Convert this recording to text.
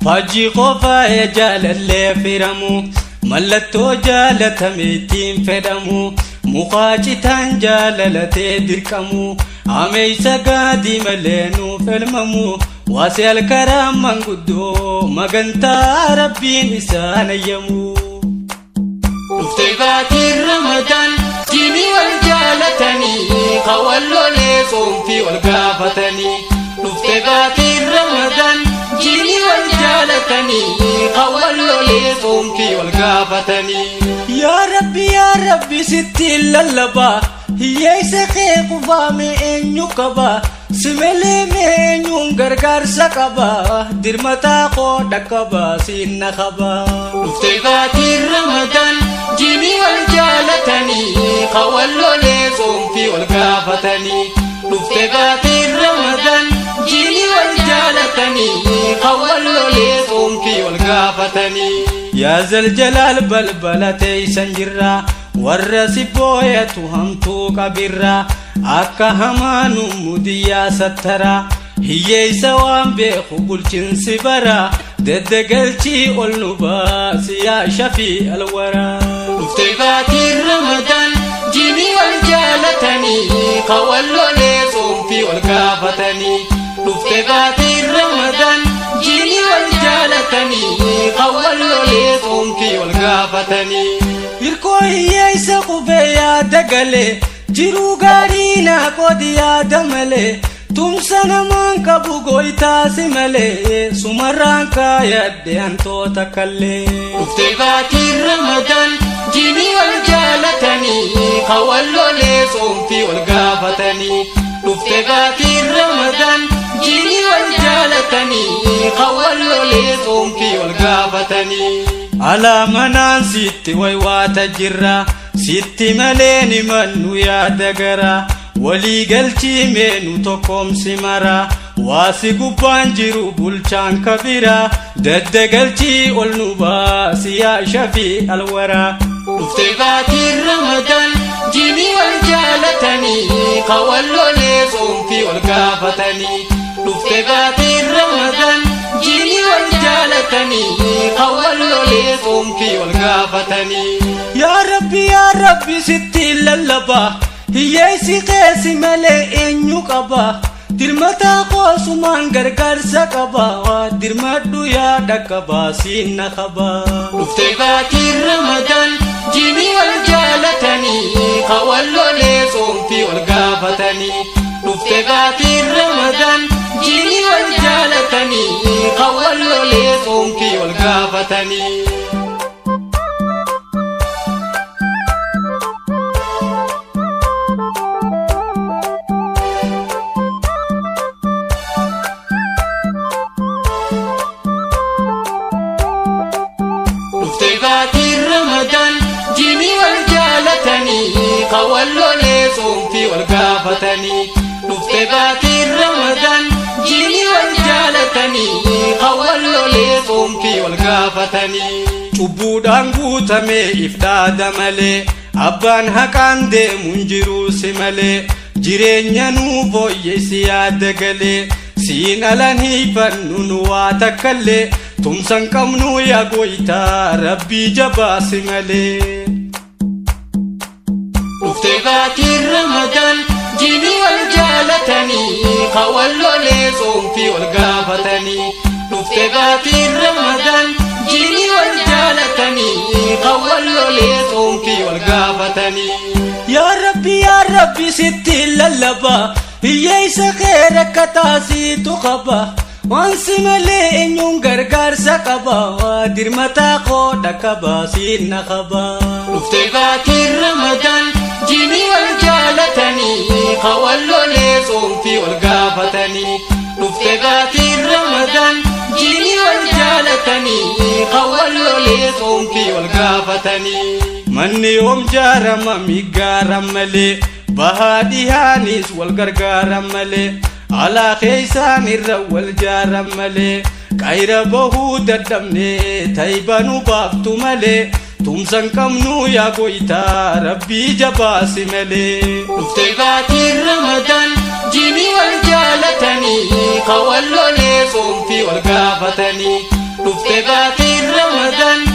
Faajjii qofaa jaalallee firamu, mallattoo jaalatame ittiin fedhamu, mukaa citaan jaalalatee dirqamu, ameeysa gaadii malee nuuf elmamu, waasii alkaraa manguddoo magantaa rabbiin isaan ayyamu. Dhuftee baatiin Ramadaan jiini wal jaalatanii kawallolee soomtii wal gaafatanii. Dhuftee baatiin Ramadaan jiini wal jaalatanii kawallolee soomtii wal gaafatanii. Yaa Rabbi, yaa Rabbi, sitti lallabaa, hiyyeessa kee kufaame eenyu qaba? Si malee mee eenyuun gargaarsa qaba? Dirmataa koo dhaqqaba, siin na qaba. Dhuftee baatiin Ramadaan jiini wal jaalatanii kawallolee soomtii wal gaafatanii. Dhuftee baatiin Ramadaan jiini wal jaalatanii kawallolee soomtii wal gaafatanii. Yaa Zaljalaal, balbala teeysan jirra, warra si booyatu hamtuu qabirra, akka hamaanu mudiyyaa sattara, hiyyeeysa waan beeku bulchinsi bara, deddegalchii ol nu baasi yaa shafii alwaraa. Dhuftee baatiin Ramadaan jiini wal jaalatanii kawallolee soomtii wal gaafatanii. Dhuftee baatiin Ramadaan jiini wal jaalatanii kawallolee soomtii wal gaafatanii. Hirkoo hiyyeessa qubee yaada galee, jiruu gaarii naa qoodi yaada malee, tumsa namaan qabu gooytaasi malee, sumarraan kaayadhe hantoota kallee. Dhuftee baatiin Ramadaan jiini wal jaalatanii kawallolee soomtii wal gaafatanii. Dhuftee baatiin Ramadaan jiini wal jaalatanii kawallolee soomtii wal gaafatanii. Alaa manaan sitti waywaata jirra, sitti malee ni mannu yaada gara, walii galchii meenu tokkoomsi mara, waasi gubbaan jiru bulchaan kabira, daddagalchii ol nu baasi yaa shafii alwaraa. Dhuftee baatiin Ramadaan jiini wal jaalatanii kawallolee soomtii wal gaafatanii. Dhuftee baatiin Ramadaan jiini wal jaalatanii kawallolee soomtii wal gaafatanii. Yaa Rabbi, yaa Rabbi, sitti lallabaa, hiyyeessi keessi malee eenyu qaba? Dirmataa koosumaan gargaarsa qaba, dirmadhu yaa dhaqqaba, siin na qaba. Dhuftee baatiin Ramadaan jiini wal jaalatanii kawallolee soomtii wal gaafatanii. Dhuftee baatiin Ramadaan jiini wal jaalatanii kawallolee soomtii wal gaafatanii. Dhuftee baatiin Ramadaan jiini wal jaalatanii kawallolee soomtii wal gaafatanii. Dhuftee baatiin Ramadaan jiini wal jaalatanii kawallolee soomtii wal gaafatanii. Cubbuudhaan guutamee if dhaada malee, abbaan haqaan deemuun jiruu si malee, jireenya nuu fooyyessi yaada galee, siin alan hiifannu nu waa takkallee, tumsan qabnu yaa gooytaa rabbii jabaasi malee. Dhuftee baatiin Ramadaan jiini wal jaalatanii kawallolee soomtii wal gaafatanii. Dhuftee baatiin Ramadaan jiini wal jaalatanii kawallolee soomtii wal gaafatanii. Yaa Rabbi, yaa Rabbi, sitti lallabaa, hiyyeessa kee rakkataa siitu qaba, waan si malee eenyuun gargaarsa qaba? Dirmataa koo dhaqqaba, siin na qaba. Dhuftee baatiin Ramadaan jiini wal jaalatanii kawallolee soomtii wal gaafatanii. Dhuftee baatiin Ramadaan jiini wal jaalatanii kawallolee soomtii wal gaafatanii. Manni yoom jaarama migaara malee, bahaa dhihaanis wal gargaara malee, alaa keeysaan irra wal jaaran malee, Qayra bahuu dadhabne tayba nu baaftu malee. Tumsan qabnu yaa goytaa rabbii jabaasi malee. Dhuftee baatiin Ramadaan jiini wal jaalatanii, kan wal lolee soomtii wal gaafatanii. Dhuftee baatiin Ramadaan.